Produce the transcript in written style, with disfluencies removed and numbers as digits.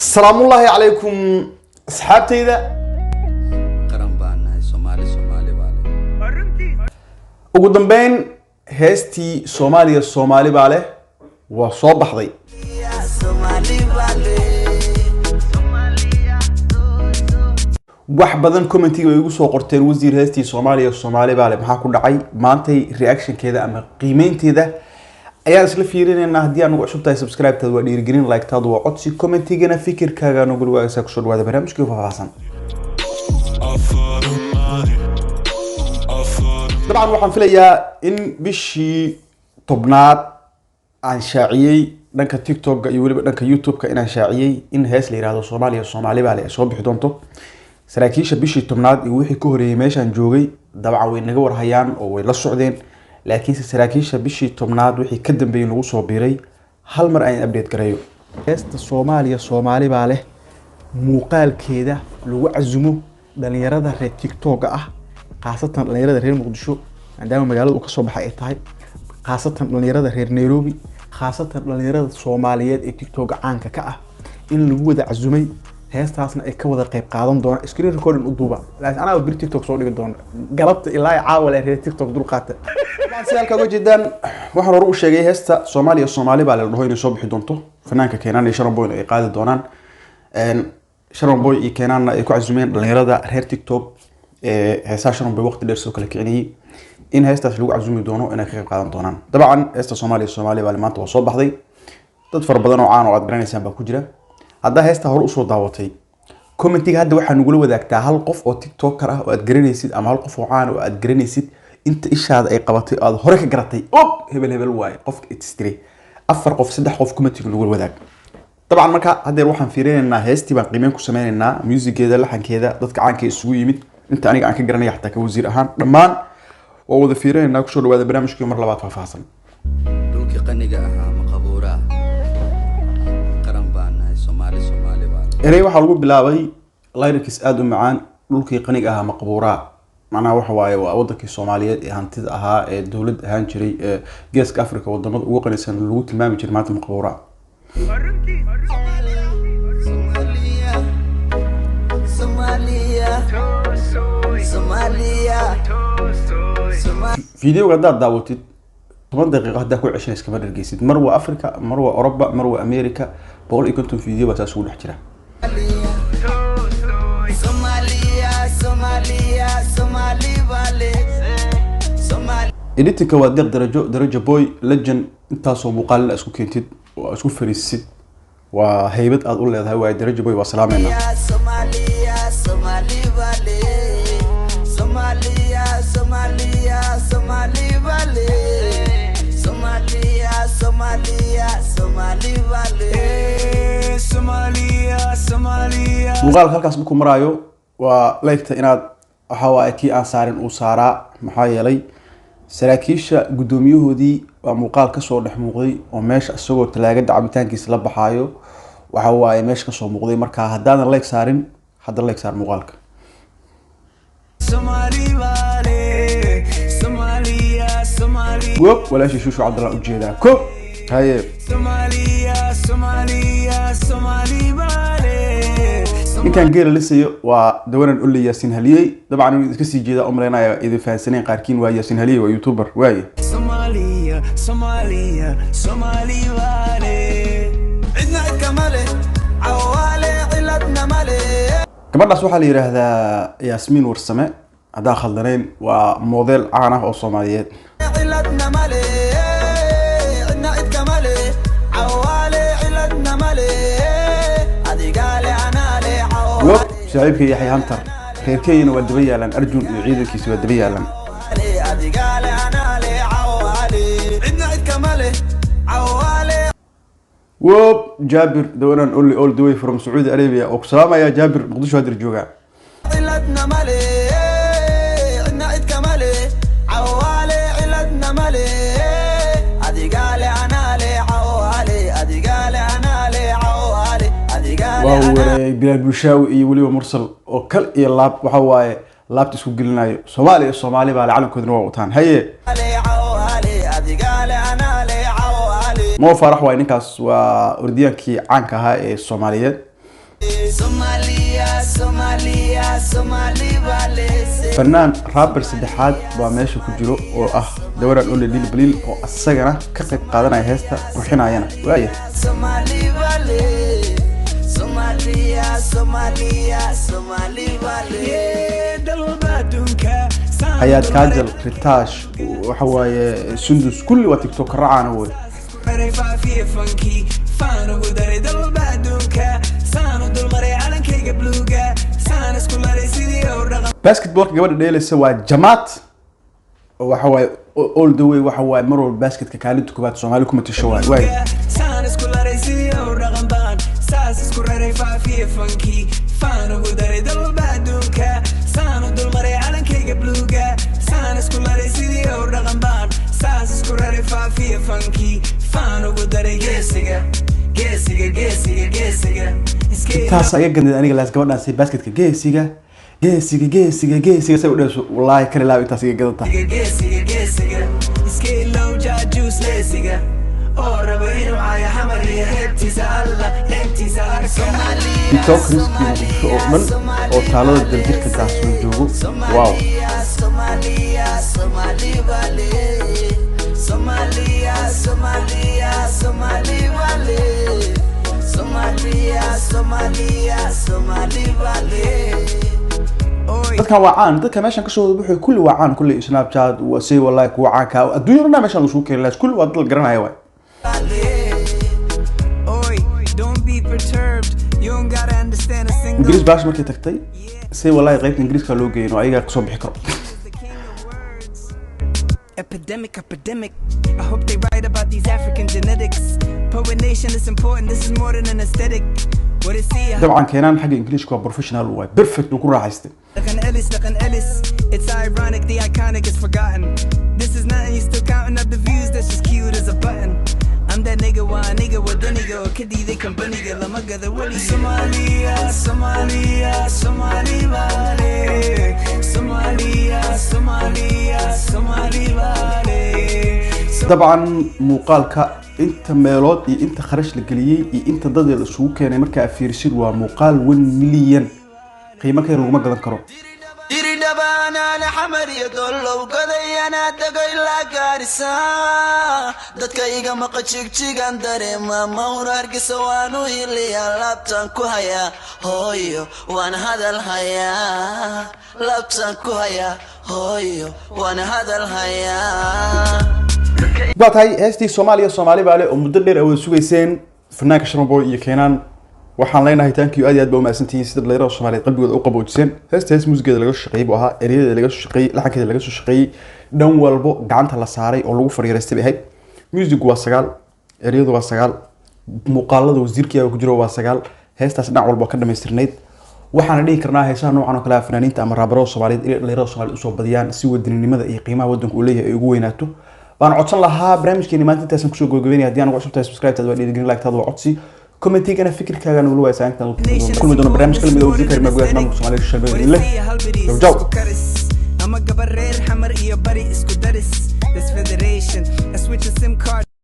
Salaamullaahi calaykum asxaabtayda. Qaran baan nahay, Soomaali, Soomaali baa leh. Ugu dambeyn heestii "Soomaaliya Soomaali baa leh" waa soo baxday. Wax badan commentiga bay igu soo qorteen: "Wasiir, heestii "Soomaaliya Soomaali baa leh" maxaa ku dhacay?" Maantay reactionkeeda ama qiimeynteeda ayaan isla fiirinaynaa. Haddii aan ugu cusub tahay, subscribe-taadu waa dhiirigelin, like-taadu waa codsi, commentigana fikirkaaga nogula waagaysaa. Kusoo dhawaada barnaamijkii faahfaahsan. Dabcan waxaan filayaa in bishii 10aad aan shaaciyey dhanka TikTok iyo weliba dhanka YouTube-ka inaan shaaciyey in hees la yihahdo "Soomaaliya Soomaali baa leh" ay soo bixi doonto. Saraakiisha bishii 10aad iyo wixii ka horeeyey meeshaan joogay dabcan way naga warhayaan oo way la socdeen, laakiinse saraakiisha bishii 10aad wixii ka dambeeyey nagu soo biiray, hal mar aan update gareeyo. Heesta "Soomaaliya Soomaali baa leh" muuqaalkeeda lagu casumo dhalinyarada reer TikToka ah, khaasatan dhalinyarada reer Muqdisho, maadaama magaalada uu kasoo baxay ay tahay, khaasatan dhalinyarada reer Nairobi, khaasatan dhalinyarada Soomaaliyeed ee TikToka caanka ka ah, in lagu wada casumay heestaasna ay ka wada qayb qaadan doonaan. Screen recording u duuba, laakiin anaa bir TikTok soo dhigi doona galabta ilaa caawa le. Reer TikTok dul qaata. Sida halkaa uga jeedaan, waxaan hore u sheegay heesta "Soomaaliya Soomaali baa la dhaho" inay soo bixi doonto, fanaanka Keenaan iyo Sharon Boy ay qaadi doonaan. Sharon Boy iyo Keenaanna ay ku casumeen dhalinyarada reer TikTok ee heesaha Sharon Boy waqti dheer soo kala kicinayay, in heestaas lagu casumi doono, inay ka qayb qaadan doonaan. Dabcan heesta "Soomaaliya Soomaali baa maanta waa soo baxday. Dad fara badan oo caan oo aad garanaysaan baa ku jira. Haddaa heesta hore usoo daawatay, commentiga hadda waxaa nagula wadaagtaa hal qof oo TikToker ah oo aad garanaysid ama hal qof oo caan oo aad garanaysid, inta ishaada ay qabatay oo aad hore ka garatay, og hebel hebel waaye qofka itistiri. Afar qof, saddex qof commentiga nagula wadaag. Dabcan marka haddeer waxaan fiirinaynaa heestii, baan qiimeyn ku sameynaynaa, musigeeda, laxankeeda, dadka caanka isugu yimid, inta aniga aan ka garanaya xataa ka wasiir ahaan, dhammaan waa wada fiirinaynaa. Kusoo dhawaada barnaamijkii mar labaad faahfaahsan. Dhulkii qaniga ahaa ma qabuuraa? Qaran baan nahay, Soomaali, Soomaali baa leh. Erey waxaa lagu bilaabay lyrics aada u macaan: "Dhulkii qaniga ahaa maqbuuraa?" Macnaha waxa waaye waa wadankii Soomaaliyeed ee hantida ahaa, ee dowlad ahaan jiray, ee Geeska Africa wadamada ugu qanisan lagu tilmaami jiray, maanta maqbuuraa? Soomaaliya, Soomaaliya, Soomaaliya. Videoga haddaad daawatid 10 daqiiqo, haddaa ku ceshanaysa kama dhargeysid. Mar waa Africa, mar waa Oroba, mar waa America. 150 video baa saas ugu dhex jira. Soomaaliya, Soomaaliya, Soomaali baa leh. Soomaaliya. Editingka waa Deeq Darajo, Darajo Boy Legend. Intaasoo muuqaalina isku keentid oo isku fariisid waa haybad aad u leedahay. Waaye Darajo Boy, waa salaameynaa. Soomaaliya, Soomaali baa leh. Soomaaliya, Soomaaliya, Soomaali baa leh. Soomaaliya, Soomaaliya, Soomaali baa leh. Somalia, Somalia. Muuqaalka halkaas markuu maraayo, waa leegta inaad waxa waaye kii aan saarin uu saaraa, maxaa yeelay saraakiisha guddoomiyahoodii waa muuqaal kasoo dhex muuqday oo meesha isagoo talaagada cabitaankiisa la baxaayo waxa waaye meesha kasoo muuqday. Marka haddaadan like saarin, hadda like saar muuqaalka. Somali baa leh. Somalia, Somalia. Wop, walaashii Shuushu Cabdallah ujeedaa ko haye. Somalia, Somalia, Somali baa leh. Ninkan geela lisayo waa dawanan Olle Yaasin Haliyey. Dabcan inuu iska sii jeeda umaleynaya, idin fahansaneen qaarkiin. Waa Yaasin Haliyey, waa YouTuber waaye. Somalia, Somalia, Somali baa leh. Cidna cid kama leh, cawaale ciladna ma leh. Gabadhaas waxaa la yidhaahdaa Yaasmiin Warsame haddaan khaldanayn, waa model caan ah oo Soomaaliyeed. Ciladna ma leh, cidna cid kama leh, cawaale ciladna ma leh, adigaale anaale. Wop, saaxiibka Yaxya Hunter. Reer Kenyana waa daba yaalaan, Arjun iyo ciidankiisa waa daba yaalaan. Adigaale anaale cawaale, cidna cid kama leh, cawaale. Wop, Jaabir dawanaan only all the way from Sacuudi Arabia oo ku salaamaya. Jaabir Muqdisho hadir joogaa. Ciladna ma leh, cidna cid kama leh, cawaale ciladna ma leh, adigaale anaale cawaale, adigaale anaale cawaale, adigaale. Waa wareey Bilaal Bulshaawi iyo weliba Mursal oo kal iyo laab waxa waaye laabta isku gelinayo. Soomaaliya Soomaali baa le, calankoodina waa wataan haye. Cawaale, adigaale anaale cawaale. Mo Faarax waay ninkaas, waa ordiyaankii caanka ahaa ee Soomaaliyeed. Somalia, Somalia, Somali Valley. Fanaan rapper saddexaad baa meesha ku jiro oo ah dawaraan ole Lil Baliil, oo asagana ka qayb qaadanaya heesta, qurxinayana waaya. Somali Valley. Somalia, Somalia, Somali Valley. Yeah, dalba adduunka saan Hayaad Kaajal, Ritaash, waxa waaye Sundus, kulli waa TikTok racaana wey. Maray faafiye fankii, faan ugu daray dalba adduunka, saan u dulmaray calankayga bluuga, saan isku laray sidii owr dhaqan. Basketballka gabadha dheelaysa waa Jamaat oo waxa waaye all the way, waxa waaye mar walba basketka kaalinta koobaad Soomaali kuma tisho waay. Saan isku laray sidii owr dhaqan baan, saas isku raray faafiye fankii, faan ugu daray dalba adduunka, saan u dulmaray calankayga bluuga, saan isku laray sidii owr dhaqan baan, saas isku raray faafiye fankii, faan ugu daray geesiga, geesiga, geesiga, geesiga iska. Intaas aga gandid aniga laas gabadhaas basketka, geesiga, geesiga, geesiga, geesiga say u dheeso, wallaahi kale laab intaas iga gadanta. Geesiga, geesiga, iska ilow jaajuus leesiga oo raba inuu caayo Xamar iyo heebtiisa, Alla heebtiisa arka. TikTok riskii Muqdisho oo dhan oo taalada Daljirka Daahsoon joogo, wow. Somalia, Somali Valley. Somalia, Somalia, Somali Valley. Somalia, Somalia, Somali Valley. Oy. Dadkan waa caan, dadka meeshan kasoo wada buxay kulli waa caan, kulli Snapchat waa say, wallahi kuwa caanka ah adduunyada dhan meeshan lasuu keenay laas, kulli waa dad la garanaya waay. Oi, don't be perturbed. You don't gotta understand a single. Ingiriis baash markay tagtay say, wallahi qaybta Ingiriiska loo geeyin oo ayagaa kasoo bixi karo. The king of words. Epidemic, epidemic. I hope they write about these African genetics. Poet nation is important. This is more than an aesthetic. What is he? Dabcan keenaan xagga Ingiriiska waa professional waay, perfect uu ku raaxaystay. Dhaqan Ellis, Dhaqan Ellis. It's ironic, the iconic is forgotten. This is nothing, you still counting up the views. That's just cute as a button. I'm that nigga, why nigga, what the nigga, or kiddy, they company, lama gada wali. Somalia, Somalia, Somali Valley. Somalia, Somalia, Somali Valley. Dabcan muuqaalka inta meelood iyo inta kharash la geliyey iyo inta dad la isugu keenay markaa fiirisid, waa muuqaal 1 million qiimo ka yar laguma gadan karo. Diridhabaanaana Xamar iyo Dollow godayana dago ilaa Gaarisa, dadka iga maqa Jigjigan dareema mawr Hargisa, waanu hiliyaa laabtaan ku hayaa hooyo, waan hadal hayaa laabtaan ku hayaa hooyo, waan hadal hayaa. Waa tahay heestii Soomaaliya Soomaali baa leh oo muddo dheer awood sugayseen, fanaanka Sharmaboy iyo Keenaan. Waxaan leenahay thank you, aad iyo aad baa umahadsantihiin sida dhalinyarada Soomaaliyeed qalbigooda u qaboojiseen. Heesta hees muusigeeda laga soo shaqeeyey buu ahaa, ereyadeeda laga soo shaqeeyey, laxankeeda laga soo shaqeeyey, dhan walbo gacanta la saaray oo lagu fariiraystay bay ahayd. Music waa 9, ereyadu waa 9, muuqaalada wasiirkii ku jiro waa 9. Heestaas dhinac walba ka dhamaystirnayd. Waxaana dhihi karnaa heesaha noocan oo kale ah fanaaniinta ama raabarada Soomaaliyeed inay dhalinyarada Soomaaliyeed usoo badiyaan si wadaninimada iyo qiimaha wadanka uu leeyahay ay ugu weynaato baan codsan lahaa. Barnaamijkeeni maanta intaasan kusoo gabagabeynaya. Haddii aan ugu cusub tahay, subscribe taad waa dhiirigelin, like taad waa codsi, commentigana fikirkaaga nagula waaysaa. Intaan kulmi doono barnaamij kala mid ah, wasiirka arrimaha gudaha maamulka Soomaaliya social media leh. Ciao ciao. Ama gabar reer Xamar iyo bari isku daris. This federation, I switch a SIM card.